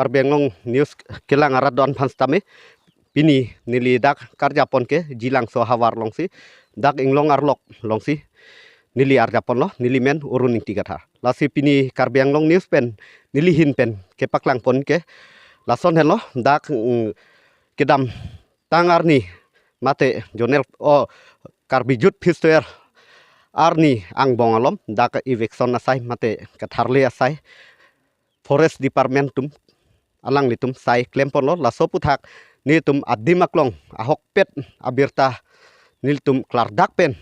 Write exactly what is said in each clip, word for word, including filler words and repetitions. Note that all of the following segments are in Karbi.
Karbi Anglong News kelang arat do-an aphan sitame pini neli dak karjapon ke Jilangso havar alongsi, dak inglong arlok alongsi neli arjaponlo, neli men Arun Ingti Kathar. Lasi pini Karbi Anglong News pen neli ahin pen kepaklangpon ke lason henlo, dak, mm, kedamtang arni mate zonal, o, Karbi Youth Festival arni angbong alom dak eviction asai mate ketharli asai Forest Department atum alanglitum sai klemponlo, laso aphuthak nelitum adim aklong ahokpet abirta nelitum klardak pen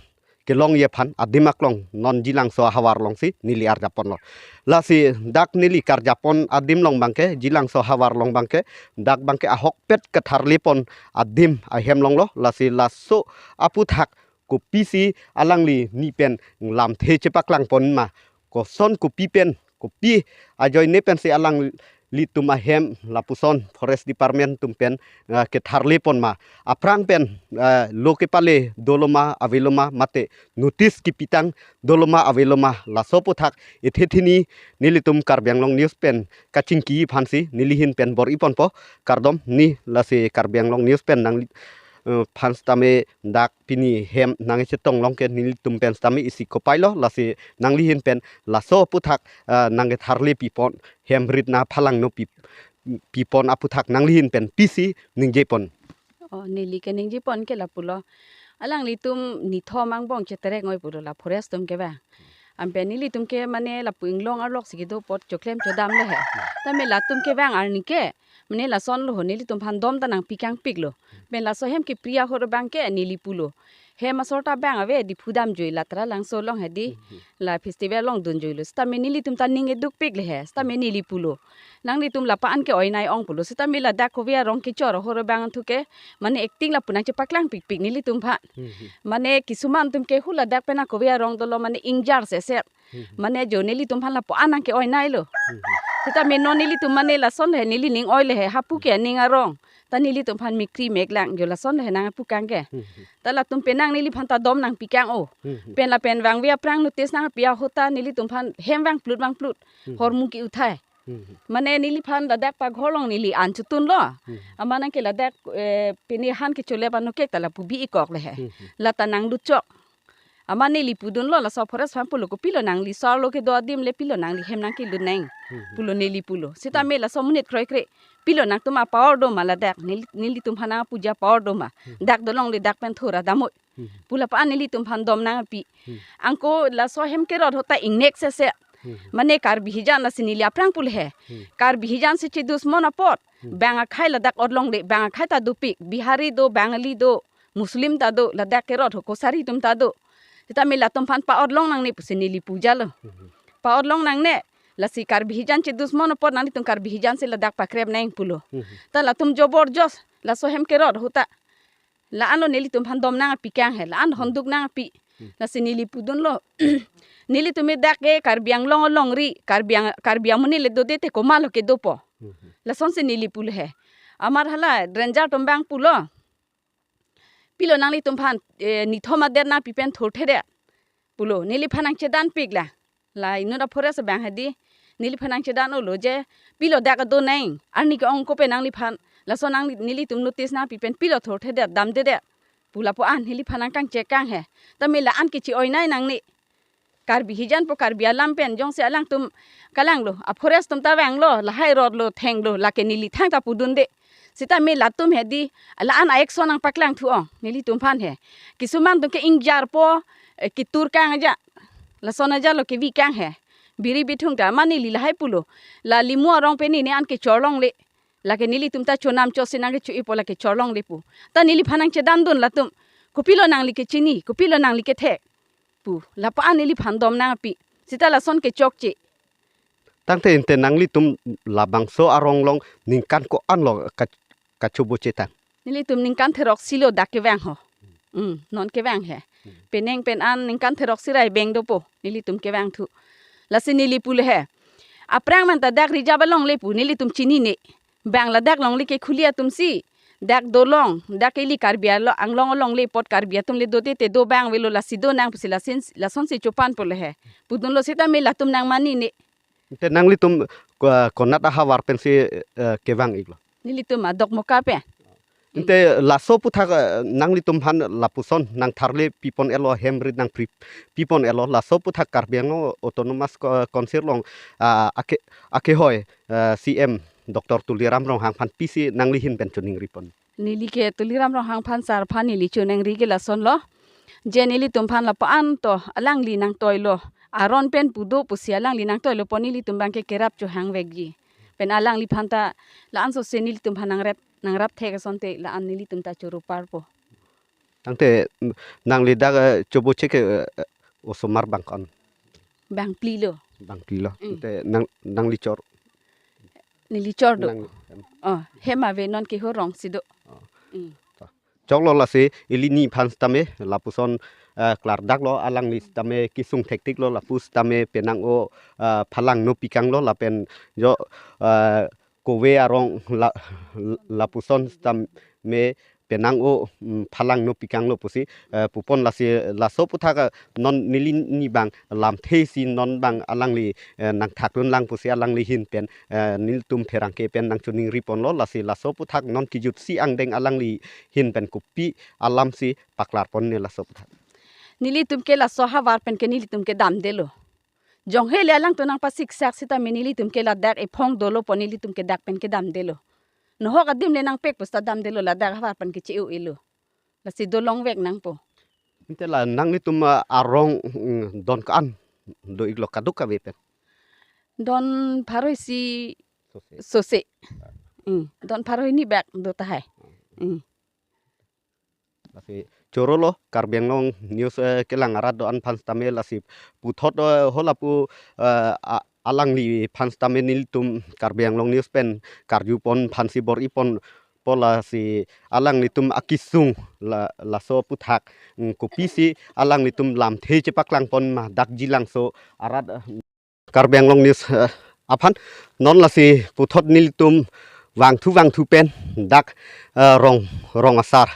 kelongji aphan adim aklong non Jilangso havar alongsi neli arjaponlo. Lasi dak neli karjapon adim along abangke, Jilangso havar along abangke, dak abangke ahokpet ketharlipon adim ahem alonglo. Lasi laso aphuthak kopisi alangli ni pen lamthe chepaklangpon ma, koson kopi pen, kopi ajoine pensi alanglitum ahem lapuson Forest Department atum pen, ah, ketharlipon ma, aphrang pen, ah, lo kepale dolo ma avelo ma mate notice kepitang dolo ma avelo ma, laso aphuthak ethe thini nelitum Karbi Anglong News pen kachingki aphansi neli ahin pen bor-iponpo. Kardom ni, lasi Karbi Anglong News pen nang, eh, aphan sitame dak pini hem nangchetong long ke nelitum pen sitame isi kopai lo, lasi nangli ahin pen laso aphuthak, eh, nangketharli pipon, hem rit na phalangno pi, pipon aphuthak nangli ahin pen pisi ningjepon? Oh, neli keningjepon ke lapulo. Alanglitum nithom angbong cheterek ngoi pulo la forest atum kevang. Anpen nelitum ke mane lapu inglong arloksi kedo apot choklem chodam le he. Tame latum kevang arni ke mane lasonlo ho, nelitum aphan dom ta nangpi kangpiklo. Pen laso hem kepri ahut abangke neli pulo, hem asor ta bang ave, Diphu damjui, la Taralangso along hedi, la festival along dunjuilo. Sitame nelitum ta ning edukpik le he, sitame neli pulo, nanglitum lapu-an ke oinai ong pulo. Sitame ladak kove arong kechor ahut abang thu ke mane acting lapu nangchepaklang pikpik nelitum aphan. Mane kisuman atum ke hu ladak pen akove arong dolo mane ingjar seset. Mane jo nelitum aphan lapu-an nangke-oinailo. Sitame non nelitum mane lason le he, neli ning oi le he, hapu ke ning arong. Ta nelitum aphan mikri meklang jo lason le he nangpu kang ke. Ta latum penang neliphan ta dom nangpi kang o. Pen lapen vangve aphrang notice nangpi ahut ta nelitum aphan hem vangplut vangplut. Hormu ke-uthai. Mane neliphan ladak paghor along neli an chotunlo. Amat nangke ladak, eh, pini han kecholep anokek ta lapu bi-ikok le he. Lata nanglut chok. Amat neli pudunlo, laso forest aphan pulo, kopilo nangli sarlo kedo adim le pilo nangli hem nangkelut nang? Pulo neli pulo. Sitame laso monit kroikre, pilo nangtum a-power do ma ladak? Neli, nelitum aphan nangpuji a-power do ma? Dak dolongle dak pen thura damoi pu lapu-an nelitum aphan dom nangpi. Anke laso hem kerot ahut ta ingnek sese. Mane Karbi hijan lasi neli aphrang pu le he. Karbi hijan si chedusmon apot bang akhai ladak orlongle, bang akhai ta dopik, Bihari do, Bengali do, Muslim ta do, ladak kerot ahut Kachari atum ta do. Sitame latum aphan pa-orlong nangne pusi neli pujalo. Pa-orlong nangne, lasi Karbi hijan chedusmon apot nanglitum Karbi hijan si ladak pakrep nang pulo. Ta latum joborjos, laso hem kerot ahut ta la-anlo nelitum aphan dom nangpi kang he, la-an honduk nangpi. Lasi neli pudunlo, nelitum dak ke Karbi Anglong alongri, Karbi Ang-, Karbi amonit le dode te komatlo kedopo? Lasonsi neli pu le he. Amat hala ranger atum abang pulo, pilo nanglitum aphan, eh, nithom adet nangpi pen thurthedet pulo. Neliphan nangchedanpik la. La inut a-forest abang hedi, neliphan nangchedan-olo je, pilo dak kedo nang? Arni ke-ong ko pen nangliphan, laso nang nelitum notice nangpi pen pilo thurthedet, damdedet pu lapu-an neliphan nangkangchek kang he. Tame la-an ke chi-oinai nangne. Karbi hijan pu Karbi alam pen jongsi alangtum kalanglo, a-forest atum ta vanglo, lahai rotlo, thenglo, lake neli thangta pudunde. Sitame latum hedi, la-an a-action nangpaklang thu ong nelitum aphan he. Kisuman atum ke ingjarpo, eh, ketur kang aja, lason ajalo kevi kang he. Biri bithung ta, mane neli lahai pulo, la Limu arong pen ne an kechorlongle, lake nelitum ta chonam chosi nangkecho-ipo, lake chorlongle pu. Ta neliphan nangchedandun latum, kopilo nangli kechini, kopilo nangli kethek pu lapu-an neliphan dom nangpi. Sita lason kechokche. Tangte ante nanglitum labangso arong along ningkan ko-anlo ka-, kachobo chetang? Nelitum ningkan theroksi lo dak kevang ho. Hmm, non kevang he. Penang pen an ningkan theroksi rai beng dopo nelitum kevang thu. Lasi neli pu le he, aphrang man ta dak reserve alongle pu nelitum chinine. Bang ladak longle ke khuli atum si, dak dolong, dak ili Karbi alo-, Anglong alongle apot Karbi atum le dode te do bang avelo, lasi do nang pusi lasin, lasonsi chopanpo le he. Pudunlo sitame latum nangmanine. Te nanglitum ko-, konat ahavar pensi, eh, kevang-iklo? Nelitum a Dokmoka pen. Inte laso aputhak, eh, nanglitum aphan lapuson nangtharle pipon-etlo, hem rit nangpri pipon-etlo, laso aputhak Karbi Anglong Autonomous Co-, Council along, ah, ake-, akehoi, eh, C M Doctor Tuliram Ronghang aphan pisi nanglihin pen choningri pon? Neli ke Tuliram Ronghang aphan, sir aphan neli choningri ke lasonlo. Je nelitum aphan lapu-an to alangli nangtoilo. Aron pen pu do pusi alangli nangtoilo pon nelitum abangke kerap chohangvekji. Pen alangliphan ta la-an sose nelitum aphan nangrap, nangrap thek asonte la-an nelitum ta choro parpo. Tangte, mm, nangli dak, eh, chobo cheke, eh, eh, osomar bang ko-an? Bangpli lo. Bangpli lo. Mm. Te nang, nangli chor? Neli chor do. Nang, em. Oh, hem ave non kehorong si do. Oh. Mm. To. Choklo lasi ili ni aphan sitame lapuson, eh, klardaklo, alangli sitame kesung thektiklo, lapu sitame penang-o, eh, phalang no pikanglo lapen jo, eh, kove arong la, lapuson sitame penang-o, mm, phalang no pikanglo pusi, eh, pupon lasi laso aputhak, eh, non neli ni abang lamthe si non abang alangli, eh, nangthakdun lang pusi alanglihin pen, eh, nelitum pherangke pen nangchoningri ponlo, lasi laso aputhak non kejutsi angdeng alanglihin pen kopi alam si paklar pon ne laso aputhak? Nelitum ke laso ahavar pen ke nelitum ke damdelo. Jonghe le alangtum nangpasiksak sitame nelitum ke ladak ephong dolo pon nelitum ke dak pen ke damdelo. Nohok adim le nangpek pusita damdelo, ladak ahavar pen ke che-o-elo. Lasi dolongvek nangpo. Inte la nanglitum, ah, arong, mm, don ko-an do-iklo kadokave pen? Don pharo isi sose. Sose. Mm, don pharo hini bak do tahai. Mm. Lasi chorolo Karbi Anglong News, eh, kelang arat do-an aphan sitame lasi puthot, eh, holapu, eh, a-, alangliphan sitame nelitum Karbi Anglong News pen karju pon aphansi bor-i ponpo, lasi alanglitum akesung la, laso aputhak, mm, kopisi alanglitum lamthe chepaklang pon ma dak Jilangso arat, eh, Karbi Anglong News, eh, aphan non lasi puthot nelitum vangthu vangthu pen dak, eh, rong, rong asar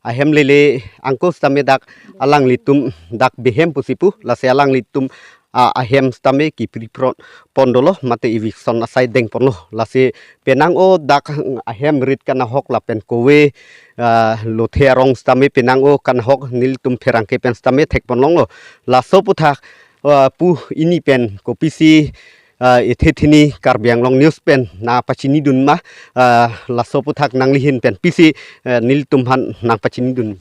ahem lele angko sitame dak alanglitum dak behem pusi pu, lasi alanglitum, ah, ahem sitame kipri pro-, pon dolo mate eviction asai deng ponlo, lasi penang-o dak ahem rit kanahok lapen kove, ah, lothe arong sitame penang-o kanahok nelitum pherangke pen sitame thek pon longlo. Laso aputhak, ah, pu ini pen kopisi, ah, ethe thini Karbi Anglong News pen nangpachinidun ma, ah, laso aputhak nanglihin pen pisi, eh, nelitum aphan nangpachinidun?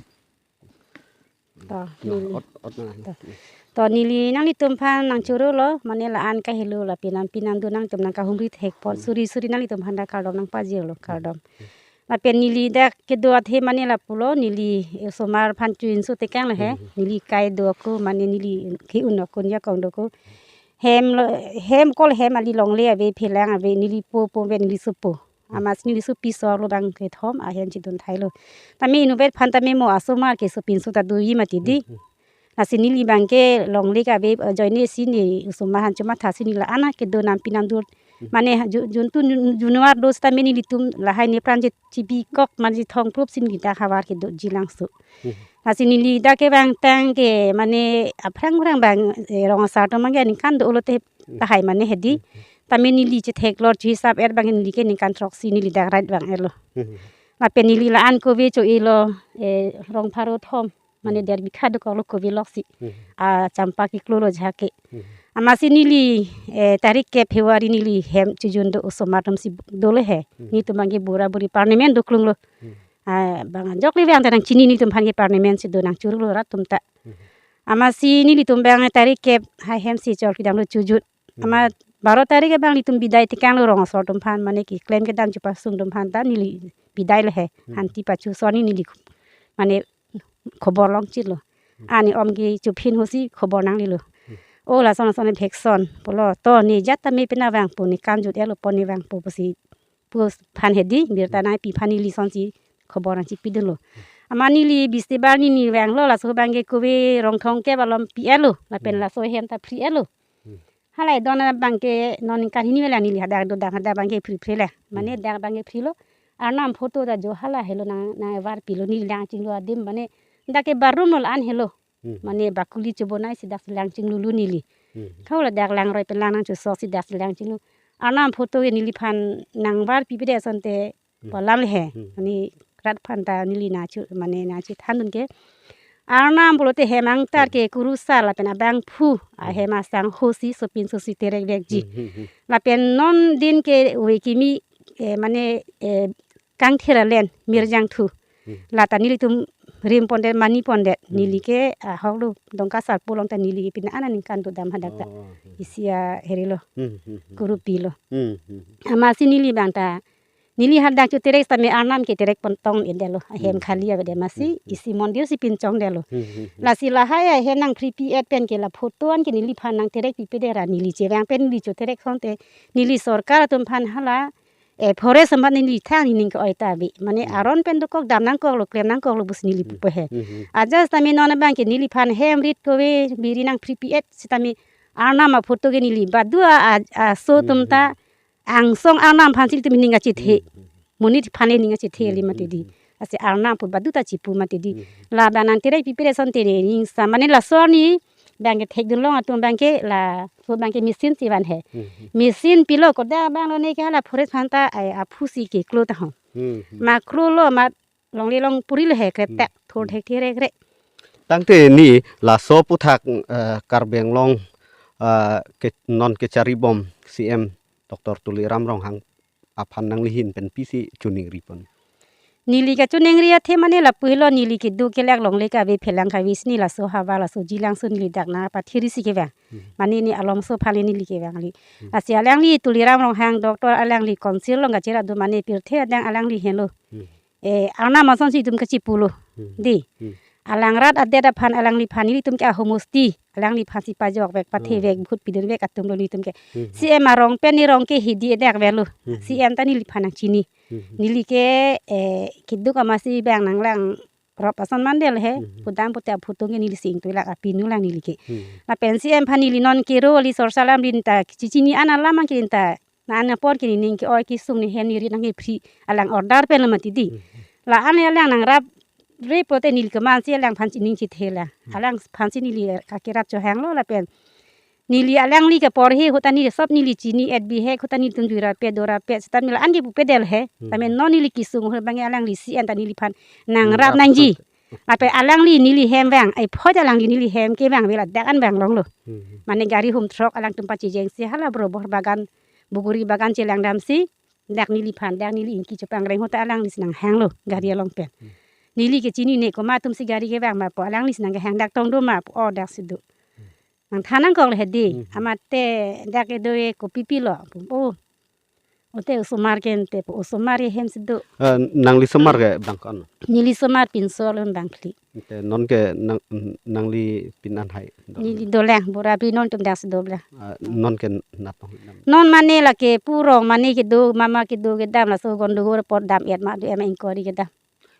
To, ya, neli. Ot, ot na. To. To, neli nanglitum aphan nangchorolo, mane la-an kahelo lapen nampi nangdo nangtum nangkahumri thek pon. Hmm. Suri suri nanglitum aphan dak kardom nangpajirlo, kardom. Hmm. Lapen neli dak kedo athe mane lapulo, neli osomar aphan chojun so tekanglo he. Hmm. Neli kai do ako, mane neli ke-un ako, niya kong do ako. Hem lo, hem kol hem ali longle ave, phelang ave, neli po po ave, neli sopo. Amatsi neli sopi sorlo abang kethom ahem chedun thailo. Tame inutvet aphan tame mo asomar ke sopinso ta doji mati di. Hmm, hmm. Lasi neli abangke longle kave, eh, ajoine si ne osomar aphan chomatha si neli la-an kedo nampi nangdo. Hmm. Mane ju-, juntu jun-, junwar do sitame nelitum lahai nepran je chibikok mane chethong prup si neli dak havar kedo Jilangso. Hmm. Lasi neli dak kevangtang ke mane aphrang phrang abang, eh, rong asar atum abangke aningkan dolo te Hmm. tahai mane hedi. Hmm. Tame neli chetheklor chohisap-et abang neli ke ningkan throksi neli dak rat vang-etlo. Hmm. Lapen neli la-an kove cho-elo, eh, rong pharo thom, mane Hmm. der bikha dokoklo kove loksi. Hmm. Ah, champa kiklo lo jahake. Hmm. Amatsi neli, eh, tarik kep February neli hem chojun do osomar atum si dolo he. Hmm. Netum abangke bura buri permanent doklonglo. Hmm. Ah, bang ajok le vang ta nangchini netum aphan ke permanent si do nangchorolo rat atum ta. Hmm. Amatsi nelitum abang tarik kep hai hem si chor kedamlo chojun. Hmm. Amat baro tarik abang nelitum bidai tekanglo rong asor atum aphan, mane keklem kedam chepasung atum aphan ta neli bidailo he. Hmm. Hanti pachu soni neli mane khobor longchitlo. Hmm. Ani om ke chuphin hosi khobor nanglelo. Hmm. O lason lason eviction pulo, to ne jat tame pina vangpo, ne kanjut-etlo pon ne vangpo pusi pu aphan hedi, birta nangpi aphan neli sonsi khobor nangchipidunlo. Amat neli bistibar neli vanglo, laso abangke kove rong thomkep alom pi-etlo, lapen Hmm. laso hem ta phri-etlo. Hmm. Halahai don abangke non ningkan hini vela neli hadak dodam hadak abangke phri phri le. Mane Hmm. dak abangke phrilo. Arnam photo ta jo hala helo nang, nangvarpilo neli lang chinglo adim mane dak ke barum lo la-an helo. Hmm. Mane bakuli chobonai si dak lang chinglulu neli. Hmm. Kau ladak langroi pen lang nangchosok si dak si lang chinu. Arnam photo ke neliphan nangvar pipedet asonte Hmm. pu alam le he. Hmm. Mane rat aphan ta neli nangchu mane nangchethandun ke. Arnam pulote hem angtar Hmm. ke kurusar lapen abangphu Hmm. ahem asangho si sopinso si terek vekji. Hmm, hmm, hmm. Lapen non din ke ove kimi, eh, mane, eh, kangthir alen mirjangthu. Hmm. Lata nelitum rim pondet mani pondet. Hmm. Neli ke ahok lo Dongka Sarpo along ta neli pin ana ningkan dodam hadak ta. Oh, hmm. Isi ahere lo. Hmm, hmm, hmm. Kurupi lo. Hmm, hmm, hmm. Amatsi neli abang ta neli hadak choterek sitame Arnam ke terek pontong-edetlo. Ahem Hmm. khali avedet amatsi Hmm, hmm. isi mondir si pinchongdetlo. Hmm, hmm, hmm. Lasi lahai ahem nangpri pi-et pen ke la photo an ke neliphan nangterek pipedet ra neli chevang pen neli choterek asonte neli sorkar atum aphan hala, eh, forest amat neli thang nening ke-oi ta ave. Mane Hmm. aron pen dokok dam nangkoklo, klem nangkoklo pusi neli Hmm. pupo he. Hmm, hmm. Ajat sitame non abang ke neliphan hem rit kove biri nangpri pi-et sitame Arnam aphoto ke neli baduta a, a, aso Hmm, atum hmm, ta hmm. angsong Arnam aphansi ilitum ning kachethe. Hmm, hmm, hmm. Monit aphan ning kachethe Hmm, li mati hmm, di. hmm. Lasi Arnam pu baduta chipu mati di. Hmm, hmm. Labang nangterek pipedet asonte ne ning sa mane laso arni abang ke thekdunlong atum abang ke laso abang ke machine si van he. Hmm, hmm. Machine pilo kodak abang lo ne ke hala forest aphan ta ai aphu si keklo ta ho. Hmm, hmm. Ma krolo ma longle long puri lo he kre Hmm. tek thor Hmm. thek therek re. Tangte ne laso aputhak, eh, Karbi Anglong, eh, ke non kecharibom C M Doctor Tuliram Ronghang aphan nangli ahin pen pisi choningri pon? Neli kachoningri athe mane lapu helo neli kedo kelak longle kave phelang kave si ne laso havar laso jilang so neli dak nangpathiri si kevang. Hmm. Mane ne alomso aphan le neli kevang li. Hmm. Lasi alangli Tuliram Ronghang doctor alangli council along kachera do mane pirthe adang alangli henlo. Hmm. Eh, Arnam asonsi itum kachipulo. Hmm. Di. Hmm. Alang rat adet aphan alangliphan ilitum ke ahomosti. Alangliphan si pajokwek, pathevek, Hmm. bhut pidunvek atum lo nelitum ke. Hmm. C M arong pen ne rong ke hidi edak velo. Hmm. C M ta neliphan nangchini. Hmm. Neli ke, eh, keduk amatsi abang nanglang rop ason mandel he. Hmm. Pudam pute aphutung ke neli sing tulak apinu lang neli ke. Hmm. Lapen C M aphan neli non kero ali sorsalam rinta chichini ana lamang ke rinta na ana apor ke nening ke-oi kesung ne hem ne rit nangkephri alang order pen lo mati di. Hmm. La-an alang nangrap re pote neli keman si alangphan chining chithe la. Hmm. Alangphan si neli kakerap chohanglo lapen neli alangli ke porhi ahut ta neli sop neli chini-et bihek ahut ta nelitum jui rapet do rapet seta neli la-an ke pupedetlo he. Hmm. Tame non neli kesung ahut abang alangli C M ta neliphan nangrap Nangrap nangji. Sot. Lapen alangli neli hem vang, ai phoj alangli neli hem kevang ave ladak an vang longlo. Hmm. Mane gari hum throk alangtum pachijeng si hala borobor bagan, buguri bagan chelang damsi, dak neliphan, dak neli ingki chopangreng ahut ta alangli si nanghanglo, gari along pen. Hmm. Neli ke chinine komat atum si gari kevang ma pu, alangli si nangkehang dak tong do ma pu, o dak si do. Hmm. Nangthan nangkoklo he di, Hmm. amat te dak kedo e kopi pilo, pu, o. Ote osomar ke ante pu, osomar ke hem si do. Eh, nangli somar ke bang ko-an? Neli somar pinso alun bang phli. Ante non ke nang, nangli pin an hai do? Neli dolang, bura bri non atum dak si dobla. Ah, non ke natong nam? Non mane lake purong mane kedo, mama kedo kedam laso gondogol apor dam-et ma do ema inquiry kedam.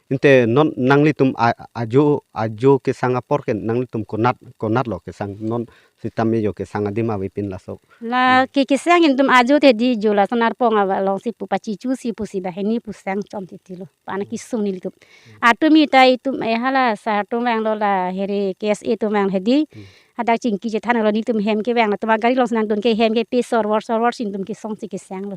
Ante non nanglitum a-, ajo, ajo kesang apor ke nanglitum konat, konat lo kesang non sitame jo kesang adim avepin laso. La ke kesang itum ajo te di jo laso Narpong ava along si pu pachichu si pusi banghini pu sang chom titi lo. Pana Hmm. kesung nelitum. Hmm. Atum ita itum eh hala sar atum vanglo la here K S A atum vang he di. Hmm. Hadak chingki chethanlo nelitum hem kevang latum agari along si nangdun ke hem kepi sorvor sorvor si nelitum kesong si kesanglo.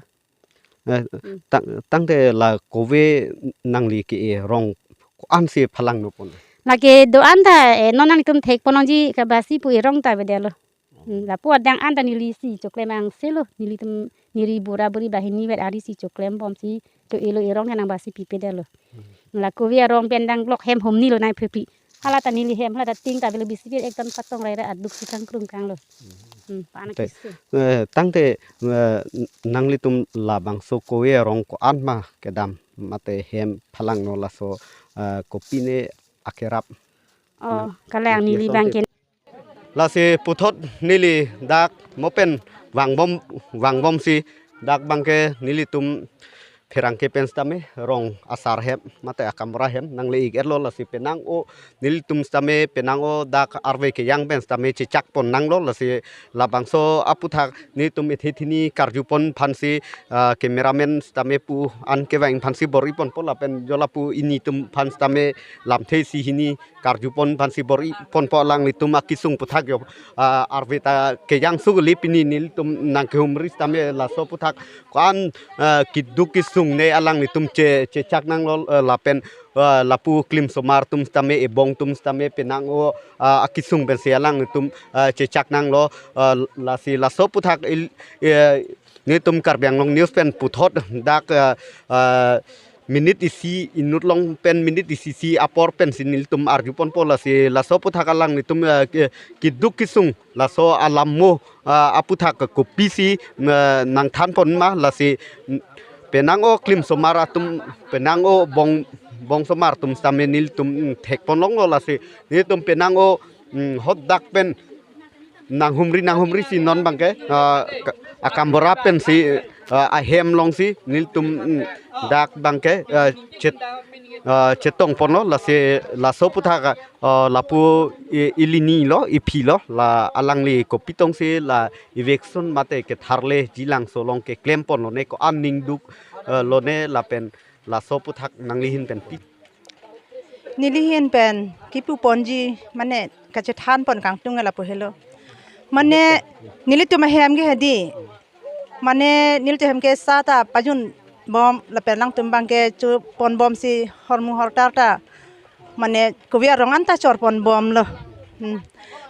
Eh, Hmm. tang, tangte la kove nangli ke-e rong ko-an si phalangno pon? Lake do-an ta, eh, non nangtum thek ponlongji kabasi pu erong ta avedetlo. Hmm, lapu adang an ta neli si choklem angse lo, nelitum neli bura buri banghini vet ari si choklem bom si to-elo erong ta nangbasi pipedetlo. Hmm. La kove arong pen dang blok hem humni lo nai phephi. Hala ta neli hem, hala ta ting ta avelo bisi vet ekdom patong rai rai aduk si kangkrung kanglo. Hmm. Hmm, pana Te, kesung. Eh, tangte, eh, n-, nanglitum labangso kove arong ko-an ma kedam mate hem phalangno laso, eh, kopine akerap? Oh, Nang, kalang nang neli ison bang te. Ke. Lasi puthot neli dak mo pen vangbom, vangbom si dak bang ke nelitum pherangke pen sitame rong asar hem mate akamra hem nangle-ik etlo, lasi penang o nelitum sitame penang o dak arve kejang pen sitame chechak pon nanglo, lasi labangso aputhak nelitum ithe thini karju pon aphansi, ah, cameraman sitame pu an kevang aphansi bor-i ponpo lapen jo lapu ilitum aphan sitame lamthe isi hini karju pon aphansi bor-i ponpo alanglitum akesung aputhak jo, ah, arve ta kejang suguli pini nelitum nangkehumri sitame laso aputhak ko-an, ah, keduk kesung ne alanglitum che, chechak nanglo, ah, lapen, ah, lapu klim osomar atum sitame ebong atum sitame penang o, ah, akesung pensi alanglitum, ah, chechak nanglo, ah, lasi laso aputhak il, eh, nelitum Karbi Anglong News pen puthot dak, ah, ah, minute isi inut along pen minute isi si apor pensi nelitum arju ponpo, lasi laso aputhak alanglitum, ah, ke, keduk kesung laso alam mo, ah, aputhak kopisi, ah, nangthan pon ma, lasi, mm, penang o klim osomar atum penang o bong, bong osomar atum sitame nelitum, mm, thek pon longlo, lasi nelitum penang o, mm, hot dak pen nanghumri nanghumri si non abangke, ah, ka, akamra pensi, ah, ahem alongsi nelitum, mm, dak abangke, ah, chet, ah, chetong ponlo, lasi laso aputhak, ah, lapu i, ili ni lo, iphi lo, la alangli kopi tongsi la eviction mate ketharle Jilangso along keklem ponlo ne ko-an ning duk, ah, lo ne lapen laso aputhak nangli ahin pen pi. Neli ahin pen kipu ponji mane kachethan pon kangtung lapu helo. Mane nelitum ahem ke hedi. Mane nelitum ahem ke seta pajun bom lapen alangtum abangke chu pon bomsi hormu hortar ta mane kove arong anta chor pon bomlo. Hmm.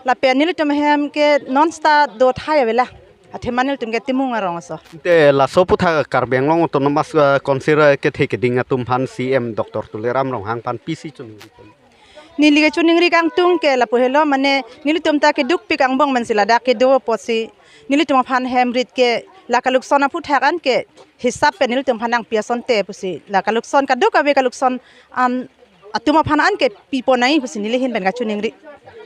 Lapen nelitum ahem ke non seta do thai avela. Athema nelitum ke Timung arong aso. Te laso aputhak Karbi Anglong Autonomous, eh, Council, eh, kethe keding atum aphan C M Doctor Tuliram Ronghang aphan pisi choningri? Neli kechoningri kangtung ke lapu helo, mane nelitum ta kedukpik angbong mansi ladak kedo apotsi nelitum aphan hem rit ke la kalukson aputhak an ke hisap pen nelitum aphan nangpi asonte pusi la kalukson kadokave kalukson an atum aphan an ke pi pon nangji pusi neli ahin pen kachoningri.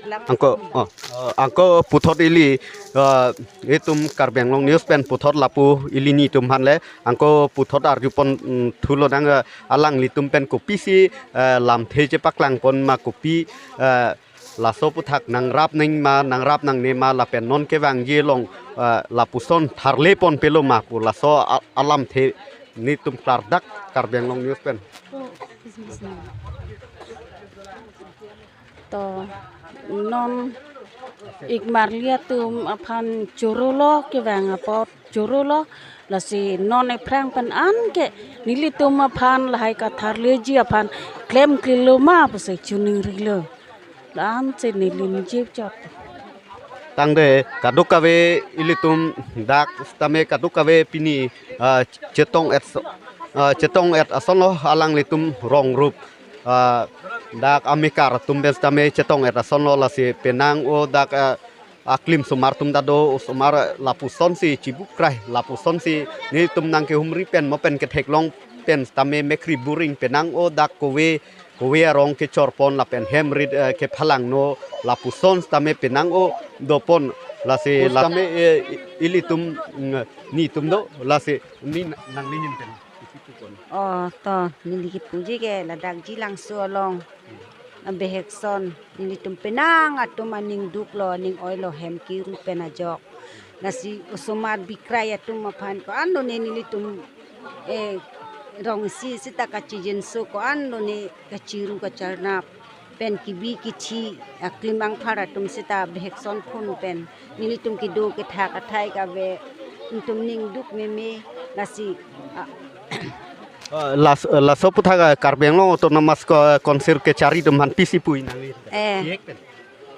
Angko, oh, eh, angko puthot ili, eh, itum Karbi Anglong News pen puthot lapu ili nitum aphan le angko puthot arju pon, mm, thulo nang, eh, alanglitum pen kopisi, eh, lamthe chepaklang pon ma kopi, eh, laso aputhak nangrap nang ma nangrap nangne ma lapen non kevangji along, eh, lapuson tharle pon pelo ma pu laso a, alamthe nelitum klardak Karbi Anglong News pen. To non ik marli atum aphan chorolo kevang apot chorolo, lasi non ephrang pen an ke nelitum aphan lahai katharleji aphan klemklelo ma pusi choningrilo. La-ansi neli ningje chot. Tangte kadokave ilitum dak sitame kadokave pini, ah, chetong-et so, ah, chetong-et asonlo alanglitum rong rup, ah, dak amekar atum pen sitame chetong-et asonlo, lasi penang o dak, ah, aklim osomar atum ta do, osomar lapusonsi chibukrai, lapusonsi nelitum nangkehumri pen mo pen ketheklong pen sitame mekkri buring penang o dak kove, kove arong kechor pon lapen hem rit, eh, kephalangno lapuson sitame penang o do pon, lasi la sitame, eh, ilitum, mm, nitum do, lasi ni na, nangli ahin pen. Oh, to, neli kipuji ke ladak Jilangso along abehek ason nelitum penang atum aning duklo, aning oilo hem kiru pen ajok. Lasi osomar bikrai atum aphan ko-an lone nelitum, eh, rong isi seta kachijinso ko-an lone kachiru kacharnap pen kibi kithi aklim angphar atum seta behek ason phun pen nelitum kedo kethak athai kave, nelitum ning duk meme, lasi, ah, Eh, las, eh, laso aputhak, eh, Karbi Anglong Autonomous Co-, Council kechari atum aphan pisi pu nang. Eh.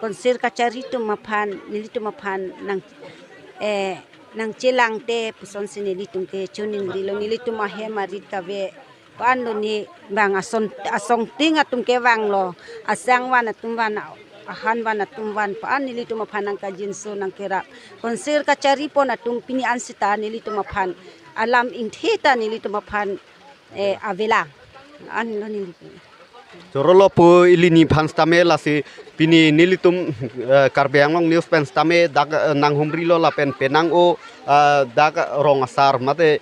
Council kachari atum aphan, nelitum aphan nang, eh, nangchelangte pusonsi nelitum kechoningrilo, nelitum ahem arit kave ko-an lone bang ason, asongting atum kevanglo, asangvan atum van, ahanvan atum van, ko-an nelitum aphan nangkajinso nangkerap. Council kachari pon atum pini an seta nelitum aphan alam ingthe ta nelitum aphan, eh, avela. Anlo nelitum. Chorolo pu ili ni aphan sitame, lasi pini nelitum, eh, Karbi Anglong News pen sitame dak, eh, nanghumrilo lapen penang o, eh, dak rong asar mate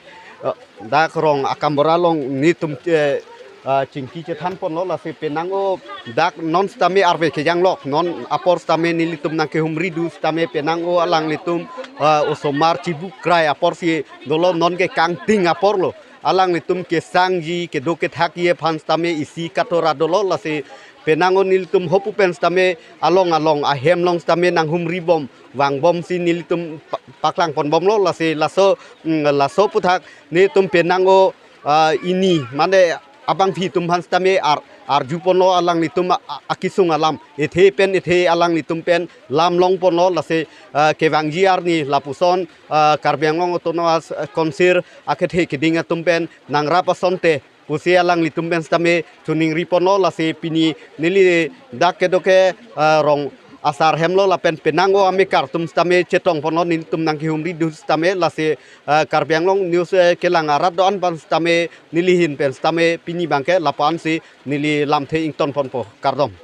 Dak rong Akambor along netum ke, ah, chingki chethan ponlo, lasi penang o dak non sitame arve kejanglok, non apor sitame nelitum nangkehumri du sitame penang o alanglitum, ah, osomar chibuk krai apor si dolo, non ke kangting apor lo. Alanglitum kesangji kedo kethakji aphan sitame isi katora dolo, lasi penang o nelitum hopu pen sitame along along ahem along sitame nanghumri bom vangbom si nelitum pa-, paklang ponbomlo, lasi laso, mm, laso aputhak netum penang o, ah, ini mane abangphi atum aphan sitame ar, arju ponlo, alanglitum a, a, akesung alam ethe pen ethe alanglitum pen lam long ponlo, lasi, ah, kevangji arni lapuson, ah, Karbi Anglong Autonomous, ah, Council akethe keding atum pen nangrap asonte pusi alanglitum pen sitame choningri ponlo, lasi pini neli dak kedo ke, ah, rong asar hemlo lapen penang o amekar atum sitame chetong ponlo, nelitum nangkehumri du sitame, lasi, ah, Karbi Anglong News, eh, kelang arat do-an aphan sitame neli ahin pen sitame pini abangke lapu-an si neli lamthe ington ponpo, kardom.